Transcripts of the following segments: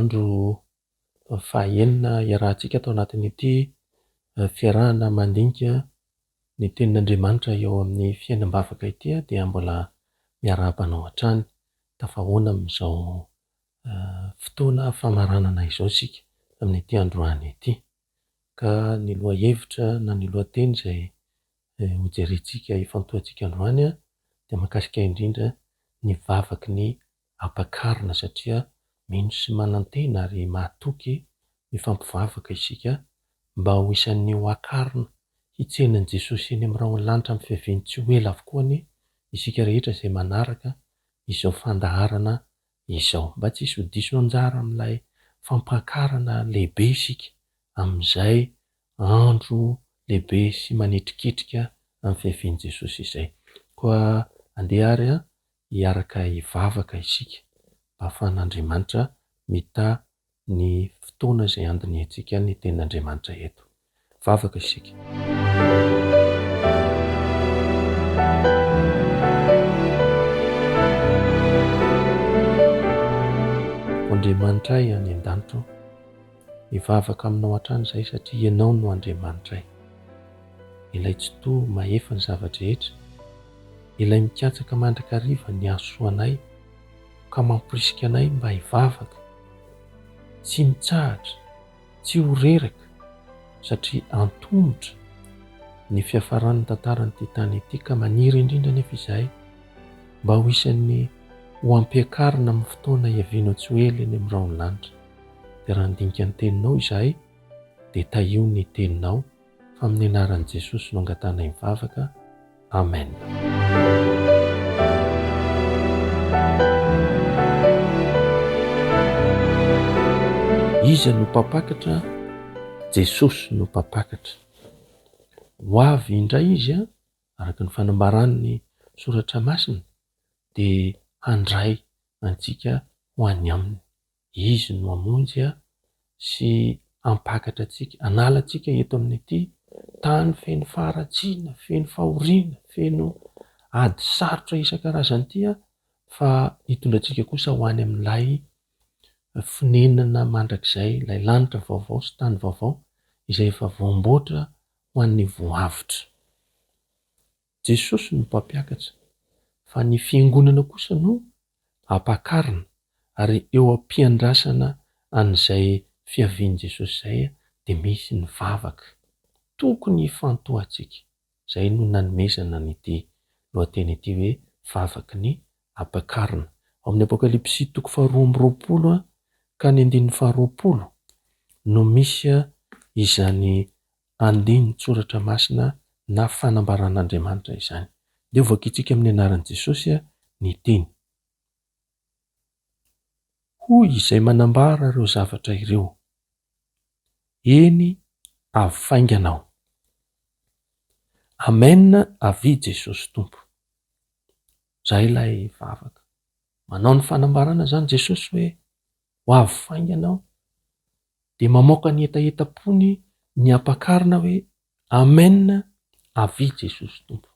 Andro fahaenina iarahantsika ato anatin'ity fiarahana mandinika ny tenin'Andriamanitra eo amin'ny fiainam-bavaka ity dia mbola miarahaba anao hatrany. Tafahoana amin'izao fotoana famaranana izao isika amin'ity androany ity. Ka ny lohahevitra na ny lohateny izay hojerentsika hifantohantsika androany dia mahakasika indrindra ny vavaky ny ampakarina satria mino sy manantena ary mahatoky mifampivavaka isika mba ho isan'ny ho akarina hitsena an'i Jesosy eny amin'ny rahon'ny lanitra amin'ny fiaviany tsy ho ela avokoa anie isika rehetra izay manaraka izao fandaharana izao. Mba tsy hisy ho diso anjara amin'ilay fampakarana lehibe isika amin'izay andro lehibe sy manetriketrika amin'ny fiavian'i Jesosy izay. Koa andeha ary hiaraka hivavaka isika mba hahafahan'Andriamanitra mitaha ny fotoana izay handinihantsika ny Tenin'Andriamanitra eto. Vavaka isika. O Andriamanitray any an-danitra ô, mivavaka aminao hatrany izahay satria Ianao no Andriamanitray, Ilay Tsitoha mahefa ny zava-drehetra, Ilay mikatsaka mandrakariva ny hahasoa anay ka mamporisika anay mba hivavaka tsy mitsahatra, tsy ho reraka satria antomotra ny fiafaran'ny tantaran'ity tany ity ka maniry indrindra anefa izahay mba ho isan'ny ho ampiakarina amin'ny fotoana hiavianao tsy ho ela eny amin'ny rahon'ny lanitra. Dia raha handinika ny teninao izahay dia tahio ny teninao fa amin'ny anaran'i Jesosy no angatahanay mivavaka. Amen. Iza no mpampakatra? Jesosy no mpampakatra. Ho avy indray Izy, araka ny fanambaran'ny Soratra Masina, dia handray antsika ho any Aminy. Izy no hamonjy sy hampakatra antsika, hanala antsika eto amin'ity tany feno faharatsiana, feno fahoriana, feno ady sarotra isan-karazany ity fa hitondra antsika kosa ho any amin'ilay fonenana mandrakizay, ilay lanitra vaovao sy tany vaovao izay efa voamboatra ho an'ny voavotra. Jesosy no mpampiakatra, fa ny fiangonana kosa no ampakarina, ary eo am-piandrasana an'izay fiavian'i Jesosy izay dia misy ny vavaka tokony hifantohantsika. Izay no nanomezana an'ity lohateny ity hoe Vavaky ny Ampakarina. Ao amin'ny Apokalypsy toko faharoa amby roapolo ka ny andininy faharoapolo no misy izany andinin-tsoratra masina na fanambaran'Andriamanitra izany. Ndeha ho vakintsika amin'ny anaran'i Jesosy ny teny. Hoy izay manambara ireo zavatra ireo, Eny, avy faingana aho. Amen avia Jesosy Tompo. Izay ilay vavaka. Manao ny fanambarana izany Jesosy hoe ho avy faingana aho, dia mamoaka ny hetahetam-pony ny ampakarina hoe Amen avia Jesosy Tompo.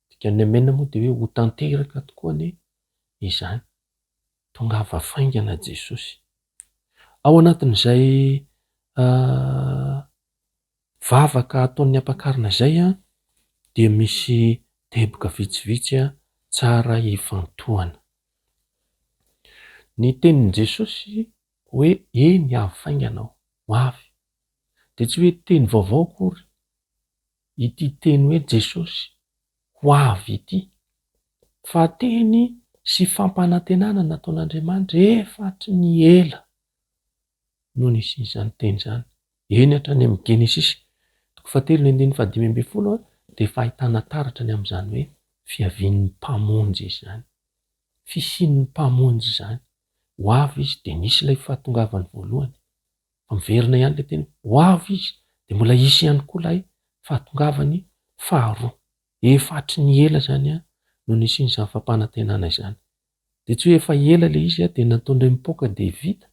Dikan'ny Amen moa dia hoe ho tanteraka tokoa anie izany. Tongava faingana Jesosy. Ao anatin'izay vavaka ataon'ny ampakarina izay dia misy teboka vitsivitsy tsara hifantohana. Ny tenin'i Jesosy hoe eny avy faingana aho, ho avy, dia tsy hoe teny vaovao akory ity teny hoe Jesosy ho avy ity, fa teny sy fampanantenana nataon'Andriamanitra efa hatry ny ela no nisian'izany teny izany. Eny hatrany amin'ny Genesisy toko fahatelo ny andininy fahadimy ambin'ny folo dia efa ahitana taratra ny amin'izany hoe fiavian'ny Mpamonjy izany. Fisian'ny Mpamonjy izany. Ho avy Izy dia nisy ilay fahatongavany voalohany. Fa miverina ihany ilay teny hoe ho avy Izy dia mbola hisy ihany koa ilay fahatongavany faharoa. Efa hatry ny ela izany no nisian'izany fampanantenana izany. Dia tsy hoe efa ela ilay izy dia nataon-dry mipoaka dia vita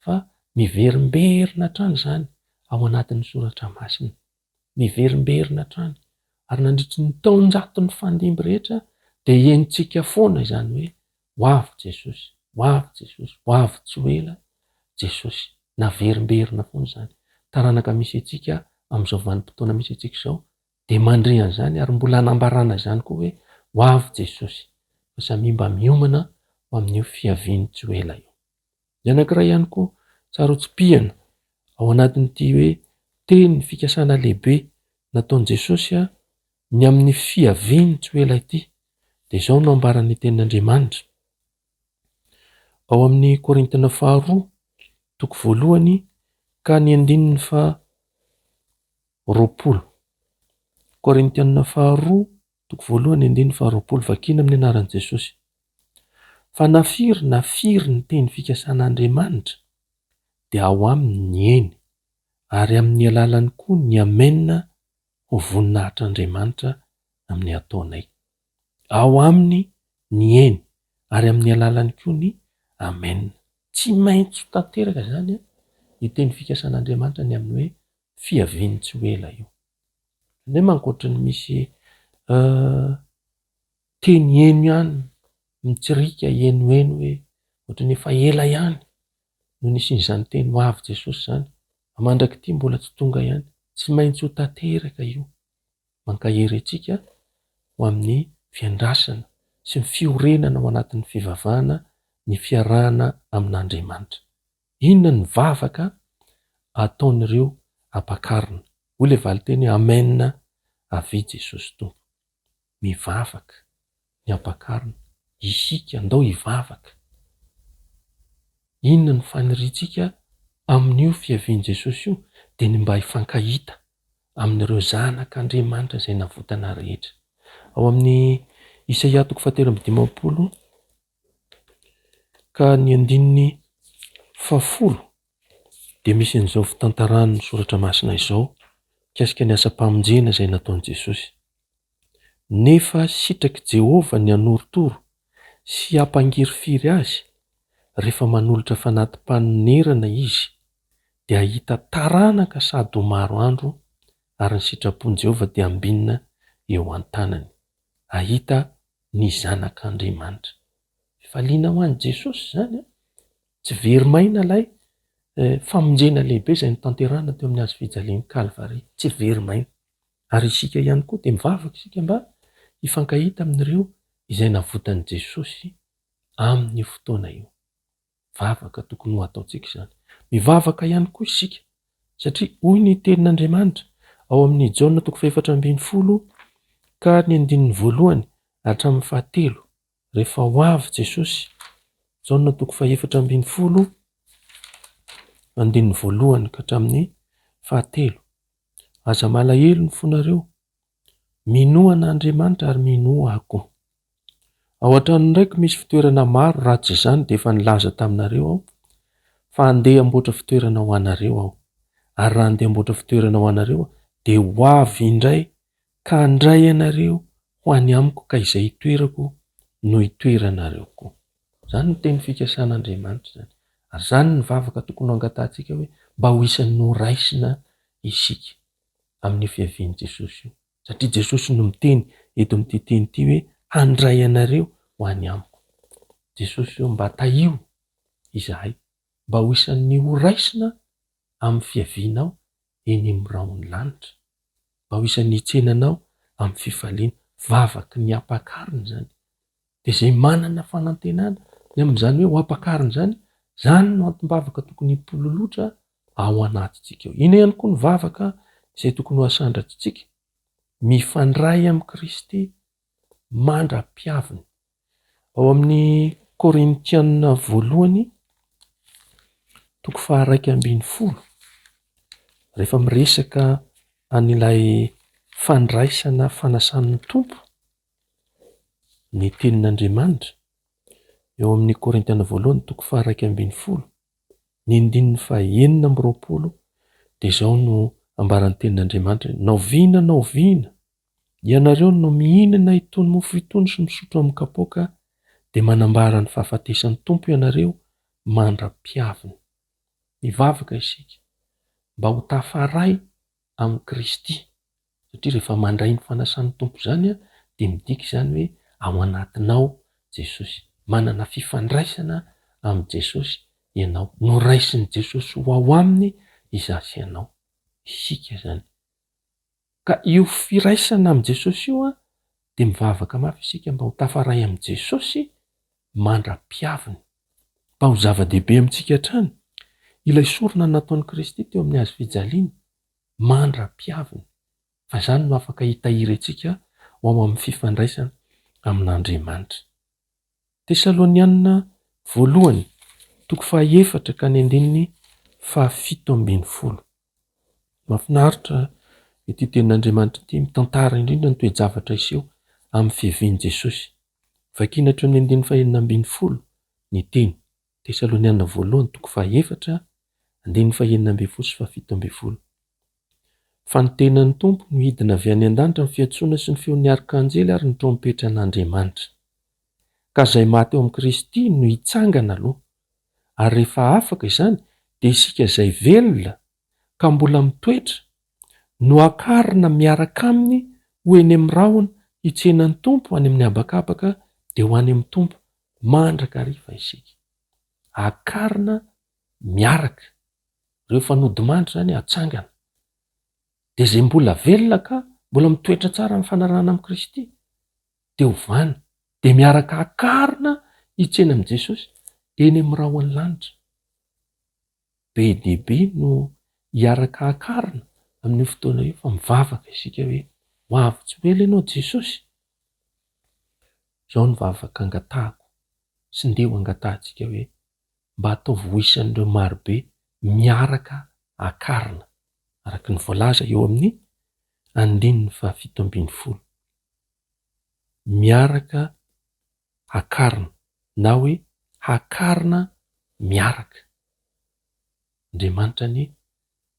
fa miverimberina hatrany izany ao anatin'ny soratra masina. Miverimberina hatrany. Ary nandritry ny taonjato nifandimby rehetra dia henontsika foana izany hoe ho avy Jesosy, ho avy Jesosy, ho avy tsy ho ela. Jesosy. Naverimberina foana izany. Taranaka misy antsika amin'izao vanim-potoana misy antsika izao dia mandre an'izany ary mbola hanambarana izany koa hoe ho avy Jesosy. Fa samia mba miomana ho amin'io fiaviany tsy ho ela io. Ny anankiray ihany koa tsara ho tsipihana ao anatin'ity hoe teny fikasana lehibe nataon'i Jesosy ny amin'ny fiaviany tsy ho ela ity dia izao no ambaran'ny tenin'Andriamanitra ao amin'ny Korintiana faharoa toko voalohany ka ny andininy faha 20. Korintiana faharoa toko voalohany andininy faha 20 vakiana amin'ny anaran'i Jesosy. Fa na firy na firy ny teny fikasan'Andriamanitra dia ao aminy ny eny ary amin'ny alalany koa ny amena ho voninahitr'Andriamanitra amin'ny ataonay. Ao aminy ny eny ary amin'ny alalany koa ny amena. Tsy maintsy ho tanteraka izany ny teny fikasan'Andriamanitra ny amin'ny hoe fiaviany tsy ho ela io. Izany hoe ankoatry ny misy teny heno ihany, mitsiriaka henoheno hoe ohatran'ny efa ela ihany no nisian'izany teny ho avy Jesosy izany, fa mandrak'ity mbola tsy tonga ihany. Tsy maintsy ho tanteraka io. Mankahery antsika ho amin'ny fiandrasana sy ny fiorenana ao anatin'ny fivavahana ny fiarahana amin'Andriamanitra. Inona ny vavaka ataon'ireo ampakarina? Hoy ilay valinteny hoe Amen avia Jesosy Tompo. Mivavaka ny ampakarina, isika ndao hivavaka. Inona no faniriantsika amin'io fiavian'i Jesosy io? Dia ny mba hifankahita amin'ireo zanak'Andriamanitra izay navotana rehetra. Ao amin'ny Isaia toko fahatelo amby dimampolo ka ny andininy fahafolo dia misy an'izao fitantaran'ny soratra masina izao mikasika ny asam-pamonjena izay nataon'i Jesosy. Nefa sitrak'i Jehovah ny hanorotoro sy hampangirifiry azy rehefa manolotra fanati-panonerana izy, dia hahita taranaka sady ho maro andro, ary ny sitrapon'i Jehovah dia hambinina eo an-tanany. Hahita ny Zanak'Andriamanitra. Fifaliana ho an'i Jesosy izany an! Tsy very maina ilay famonjena lehibe izay notanterahina teo amin'ny hazo fijalian'i Kalvary. Tsy very maina. Ary isika ihany koa dia mivavaka isika mba hifankahita amin'ireo izay navotan'i Jesosy amin'io fotoana io. Vavaka tokony ho ataontsika izany. Mivavaka ihany koa isika satria hoy ny tenin'Andriamanitra ao amin'ny Jaona toko fahefatra ambin'ny folo ka ny andininy voalohany hatramin'ny fahatelo, rehefa ho avy Jesosy. Jaona toko fahefatra ambin'ny folo andininy voalohany ka hatramin'ny fahatelo. Aza malahelo ny fonareo. Minoa an'Andriamanitra ary minoa ahy koa. Ao an-tranon'ny Raiko misy fitoerana maro, raha tsy izany dia efa nilaza taminareo aho fa handeha hamboatra fitoerana ho anareo aho. Ary raha handeha hamboatra fitoerana ho anareo aho, dia ho avy indray ka handray anareo ho any amiko ka izay itoerako no hitoeranareo koa. Izany no teny fikasan'Andriamanitra izany. Ary izany ny vavaka tokony ho angatahantsika hoe mba ho isan'ny horaisina isika amin'io fiavian'i Jesosy io. Satria Jesosy no miteny eto amin'ity teny ity hoe handray anareo ho any amiko. Jesosy ô mba tahio izahay mba ho isan'ny horaisina amin'ny fiavianao eny amin'ny rahon'ny lanitra. Mba ho isan'ny hitsenanao amin'ny fifaliana. Vavaky ny ampakarina izany. Dia izay manana fanantenana ny amin'izany hoe ho ampakarina izany, izany no antom-bavaka tokony hipololotra ao anatintsika ao. Inona ihany koa ny vavaka izay tokony ho asandratritsika? Mifandray amin'i Kristy mandra-piaviny. Ao amin'ny Korintiana voalohany, toko faharaika ambin'ny folo, rehefa miresaka an'ilay fandraisana fanasan'ny Tompo ny tenin'Andriamanitra, eo amin'ny Korintiana voalohany toko faharaika ambin'ny folo, ny andininy fahenina amby roapolo dia izao no ambaran'ny tenin'Andriamanitra hoe, Na oviana na oviana ianareo no mihinana itony mofo itony sy misotro amin'ny kapoaka dia manambara ny fahafatesan'ny Tompo ianareo mandra-piaviny. Mivavaka isika mba ho tafaray amin'i Kristy Satria rehefa mandray ny fanasan'ny Tompo izany dia midika izany hoe ao anatinao Jesosy. Manana fifandraisana amin'i Jesosy ianao. Noraisin'i Jesosy ho ao aminy izaho sy ianao. Isika izany. Ka io firaisana amin'i Jesosy io dia mivavaka mafy isika mba ho tafaray amin'i Jesosy mandra-piaviny. Mba ho zava-dehibe amintsika hatrany ilay sorona nataon'i Kristy teo amin'ny hazo fijaliana mandra-piaviny. Fa izany no afaka hitahiry antsika ho ao amin'ny fifandraisana amin'Andriamanitra. Tesalonianina voalohany, toko fahaefatra ka ny andininy fahafito ambin'ny folo. Mahafinaritra ity tenin'Andriamanitra ity, mitantara indrindra ny toe-javatra hiseho amin'ny fiavian'i Jesosy. Vakina hatreo amin'ny andininy fahenina ambin'ny folo ny teny. Tesalonianina voalohany, toko fahaefatra, andininy fahenina ambin'ny folo sy fahafito ambin'ny folo. Fa ny tenan'ny Tompo no hidina avy any an-danitra amin'ny fiantsoana sy ny feon'ny arkanjely ary ny trompetran'Andriamanitra. Ka izay maty ao amin'i Kristy no hitsangana aloha. Ary rehefa afaka izany, dia isika izay velona ka mbola mitoetra, no hakarina miaraka aminy ho eny amin'ny rahona hitsena ny Tompo any amin'ny habakabaka, dia ho any amin'ny Tompo mandrakariva isika. Hakarina miaraka. Ireo efa nodimandry izany hatsangana. Dia izay mbola velona ka mbola mitoetra tsara amin'ny fanarahana amin'i Kristy, dia hovana, dia miaraka hakarina hitsena amin'i Jesosy eny amin'ny rahon'ny lanitra. Be dia be no hiaraka hakarina amin'io fotoana io fa mivavaka isika hoe ho avy tsy ho ela ianao Jesosy. Izao ny vavaka angatahako sy ndeha ho angatahantsika hoe mba ataovy ho isan'ireo marobe miaraka hakarina araka ny voalaza eo amin'ny andininy fahafito ambin'ny folo. Miaraka hakarina na hoe hakarina miaraka. Andriamanitra anie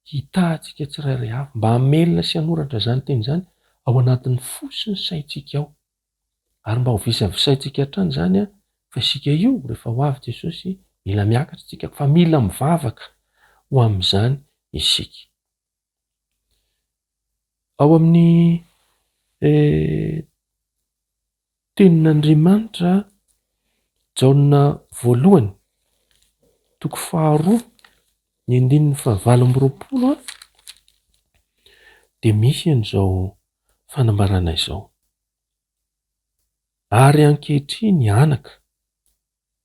hitaha antsika tsirairay avy mba hamelona sy hanoratra izany teny izany ao anatin'ny fo sy ny saintsika ao. Ary mba ho visavisaintsika hatrany izany fa isika io rehefa ho avy Jesosy mila miakatra isika fa mila mivavaka ho amin'izany isika. Ao amin'ny Tenin'Andriamanitra, Jaona voalohany, toko faharoa, ny andininy fahavalo amby roapolo dia misy an'izao fanambarana izao. Ary ankehitriny anaka,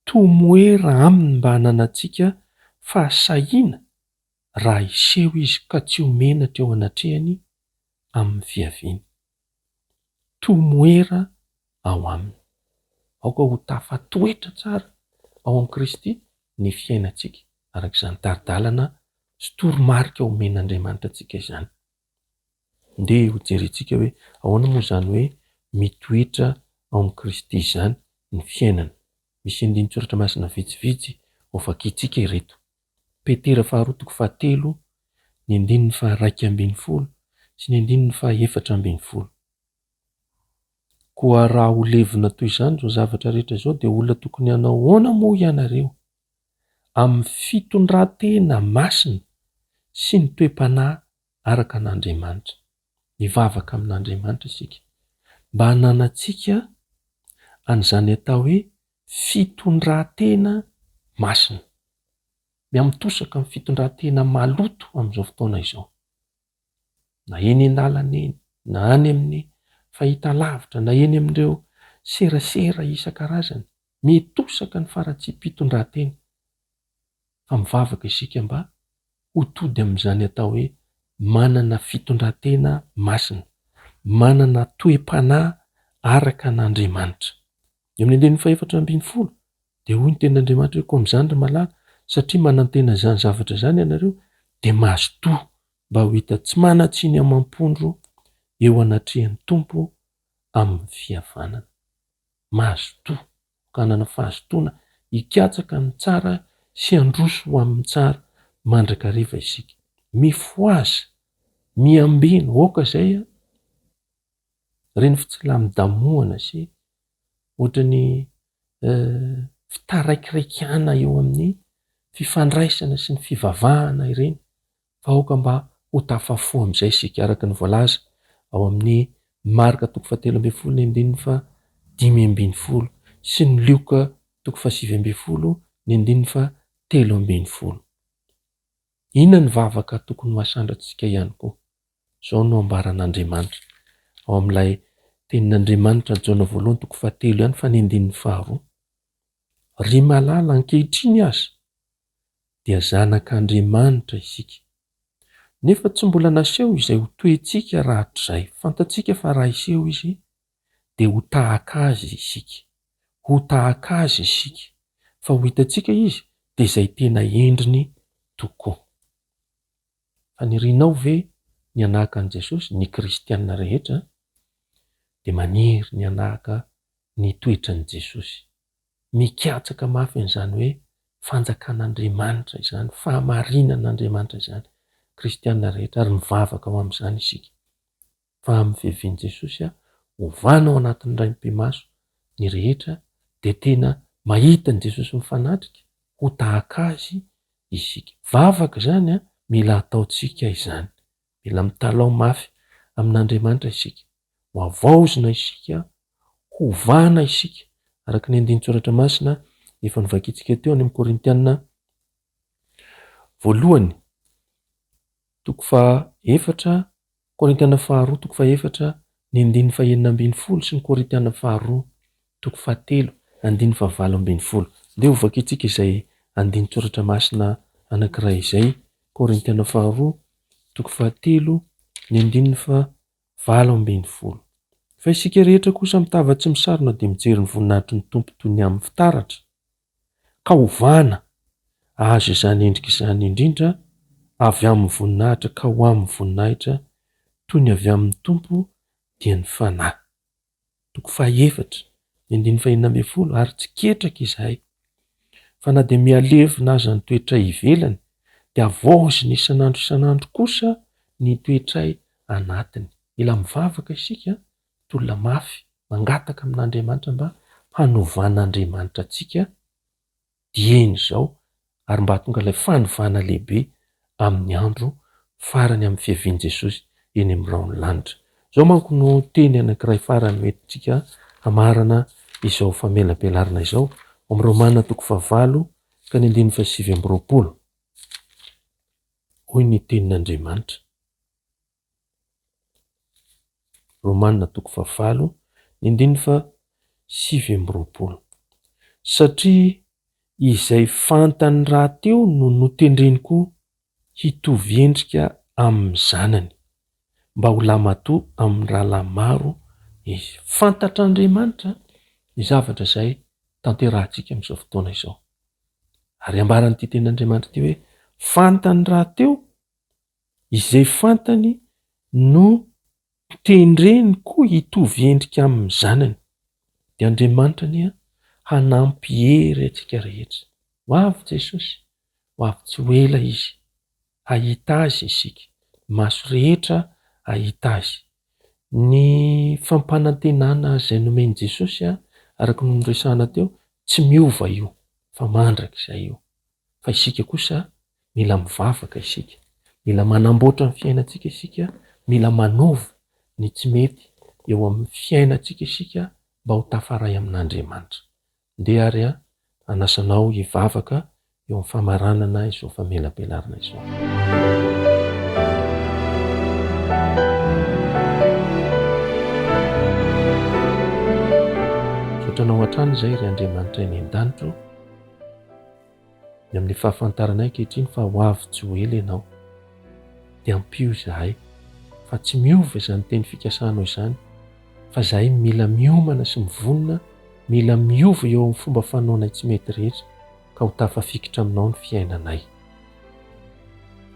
tomoera aminy mba hananantsika fahasahiana raha hiseho izy ka tsy ho menatra eo anatrehany amin'ny fiaviany. Tomoera ao aminy. Aoka ho tafatoetra tsara ao amin'i Kristy ny fiainantsika, araka izany tari-dalana sy toromarika omen'Andriamanitra antsika izany. Ndeha hojerentsika hoe ahoana moa izany hoe mitoetra ao amin'i Kristy izany ny fiainana. Misy andinin-tsoratra masina vitsivitsy hovakintsika ireto. Petera faharoa toko fahatelo, ny andininy faha-11 sy ny andininy faha-14. Koa raha ho levona toy izany izao zavatra rehetra izao dia olona tokony hanao ahoana moa ianareo? Amin'ny fitondran-tena masina sy ny toe-panahy araka an'Andriamanitra. Mivavaka amin'Andriamanitra isika mba hananantsika an'izany atao hoe fitondran-tena masina. Miha-mitosaka ny fitondran-tena maloto amin'izao fotoana izao. Na eny an-dalana eny, na any amin'ny fahitalavitra, na eny amin'ireo serasera isan-karazany. Mitosaka ny faharatsiam-pitondran-tena. Fa mivavaka isika mba ho tody amin'izany atao hoe manana fitondran-tena masina, manana toe-panahy araka an'Andriamanitra. Eo amin'ny andininy fahefatra ambin'ny folo dia hoy ny tenin'Andriamanitra hoe, Koa amin'izany ry malala, satria manantena izany zavatra izany ianareo, dia mazotoa mba ho hita tsy manan-tsiny amam-pondro eo anatrehan'ny Tompo amin'ny fihavanana. Mazotoa, ka hanana fahazotoana hikatsaka ny tsara sy handroso ho amin'ny tsara mandrakariva isika. Mifohaza, miambena, aoka izay an! Ireny fitsilamin-damohana sy ohatran'ny fitaraikiraikana eo amin'ny fifandraisana sy ny fivavahana ireny fa aoka mba ho tafafoha amin'izay isika araka ny voalaza ao amin'ny Marka toko fahatelo ambin'ny folo ny andininy faha-dimy ambin'ny folo sy ny Lioka toko fahasivy ambin'ny folo ny andininy faha. 13. Inona ny vavaka tokony ho asandrantsika ihany koa? Izao no ambaran'Andriamanitra ao amin'ilay tenin'Andriamanitra Jaona voalohany toko fahatelo ihany fa ny andininy faharoa. Ry malala, ankehitriny aza dia zanak'Andriamanitra isika. Nefa tsy mbola naseho izay ho toetsika rahatrizay. Fantatsika fa raha hiseho Izy dia ho tahaka Azy isika. Ho tahaka Azy isika. Fa ho hitantsika Izy dia izay tena endriny tokoa. Fanirianao ve ny hanahaka an'i Jesosy? Ny kristiana rehetra dia maniry ny hanahaka ny toetran'i Jesosy. Mikatsaka mafy an'izany hoe fanjakan'Andriamanitra izany, fahamarinan'Andriamanitra izany kristiana rehetra ary mivavaka ho amin'izany isika. Fa amin'ny fiavian'i Jesosy, ovana ao anatin'ny raim-pimaso ny rehetra dia tena mahita an'i Jesosy mifanatrika, ho tahaka Azy isika. Vavaka izany, mila ataontsika izany. Mila mitalaho mafy amin'Andriamanitra isika. Ho havaozina isika, hovana isika, araka ny andinin-tsoratra masina efa novakintsika teo any amin'ny Korintiana voalohany, toko faha efatra, Korintiana faharoa toko fahefatra, ny andininy fahenina ambinifolo sy ny Korintiana faharoa toko fahatelo, andininy fahavalo ambinifolo. Ndeha hovakintsika izay andinin-tsoratra masina anankiray izay, Korintiana faharoa toko fahatelo, ny andininy fahavalo ambinifolo. Fa isika rehetra kosa mitava tsy misarona dia mijery ny voninahitry ny Tompo toy ny amin'ny fitaratra, ka hovana ahazo izany endrika izany indrindra avy amin'ny voninahitra ka ho amin'ny voninahitra toy ny avy amin'ny Tompo dia ny Fanahy. Toko fahaefatra, ny andininy fahenina ambinifolo, ary tsy ketraka izahay, fa na dia mihalevona aza ny toetray ivelany, dia havaozina isan'andro isan'andro kosa ny toetray anatiny. Mila mivavaka isika, mitolona mafy, mangataka amin'Andriamanitra mba hanovan'Andriamanitra antsika dieny izao ary mba hahatonga ilay fanovana lehibe amin'ny andro farany amin'ny fiavian'i Jesosy eny amin'ny rahon'ny lanitra. Izao manko no teny anankiray farany hoentintsika hamarana izao famelabelarana izao, ao amin'ny Romana toko fahavalo ka ny andininy fahasivy amby roapolo. Hoy ny tenin'Andriamanitra. Romana toko fahavalo, ny andininy faha-29. Satria izay fantany rahateo no notendreny koa hitovy endrika amin'ny Zanany, mba ho lahimatoa amin'ny rahalahy maro izy. Fantatr'Andriamanitra ny zavatra izay tanterahantsika amin'izao fotoana izao. Ary ambaran'ity tenin'Andriamanitra ity hoe, Fantany rahateo Izay fantany no tendreny koa hitovy endrika amin'ny zanany. Dia Andriamanitra anie hanampy hery antsika rehetra. Ho avy Jesosy, ho avy tsy ho ela Izy. Hahita Azy isika. Ny maso rehetra hahita Azy. Ny fampanantenana izay nomen'i Jesosy, araka ny noresahana teo, tsy miova io, fa mandrakizay io. Fa isika kosa mila mivavaka isika, mila manamboatra ny fiainantsika isika, mila manova ny tsy mety eo amin'ny fiainantsika isika mba ho tafaray amin'Andriamanitra. Ndeha ary aho hanasa anao hivavaka eo amin'ny famaranana izao famelabelarana izao. Misaotra anao hatrany izay ry Andriamanitra eny an-danitra ô. Ny amin'ny fahafantaranay ankehitriny fa ho avy tsy ho ela Ianao, dia ampio izahay fa tsy miova izany teny fikasanao izany, fa izahay mila miomana sy mivonona, mila miova eo amin'ny fomba fanaonay tsy mety rehetra ka ho tafafikitra aminao ny fiainanay.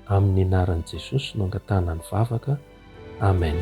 Amin'ny anaran'i Jesosy no angatahana ny vavaka. Amen.